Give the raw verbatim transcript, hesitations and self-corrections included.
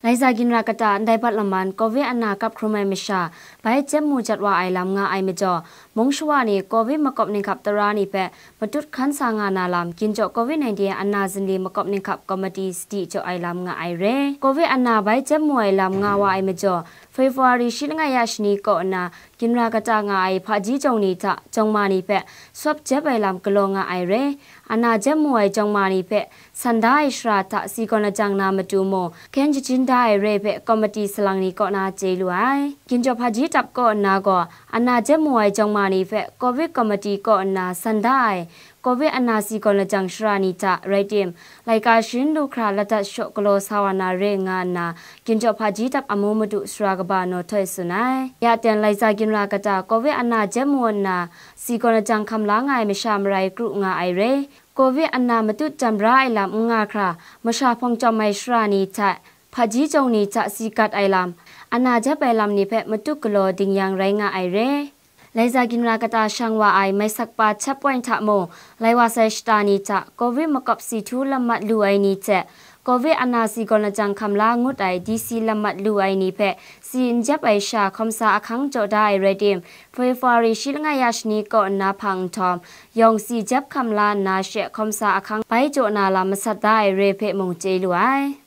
Laiza ginra kata ndai bat laman Covid ana kap hkrum ai masha bai jep mu jat wa ai lam nga ai majaw, mung shawa ni Covid makawp ninghkap tara ni hpe matut hkan sa nga na lam, ginjaw Covid nineteen ana zinli makawp ninghkap komiti sadi jaw ai lam nga ai re. Covid ana bai jep mu ai lam nga wa ai majaw, February shi langai ya shani kaw nna ginra kata nga ai hpaji jawng ni hta jawng ma ni hpe sawp jep ai lam galaw nga ai re. Ana jep mu ai jawng ma ni hpe san da ai shara hta si gawn lajang na matu mung, hkyen jahtin da ai re hpe komiti salang ni kaw na chye lu ai. Ginjaw hpaji tap kaw nna gaw, ana jep mu ai jawng ma ni hpe Covid komiti kaw nna san da ai Covid ana si gawn lajang shara ni hta rai tim, laika sharin lu hkra ladat shaw galaw sa wa na re nga nna, ginjaw hpaji tap amu madu sara kaba Naw Htoi tsun ai. Ya ten Laiza ginra kata Covid ana jep mu nna si gawn lajang hkam la nga ai masha marai kru nga ai re. Covid ana matut jam ra ai lam n nga hkra, masha hpawng chyawm ai shara ni hta hpaji jawng ni hta si gat ai lam, ana jep ai lam ni hpe matut galaw dingyang rai nga ai re. Laiza ginra kata shang wa ai mai sakpa checkpoint hta mung, lai wa sai shata ni hta Covid makawp si htu lam mat lu ai ni hte, Covid ana si gawn lajang hkam la ngut ai D C lam mat lu ai ni hpe si n jep ai sha hkawm sa ahkang jaw da ai rai tim, February shi langai ya shani kaw nna hpang nhtawm, yawng si jep hkam la nna she hkawm sa ahkang bai jaw na lam masat da ai re hpe mung chye lu ai.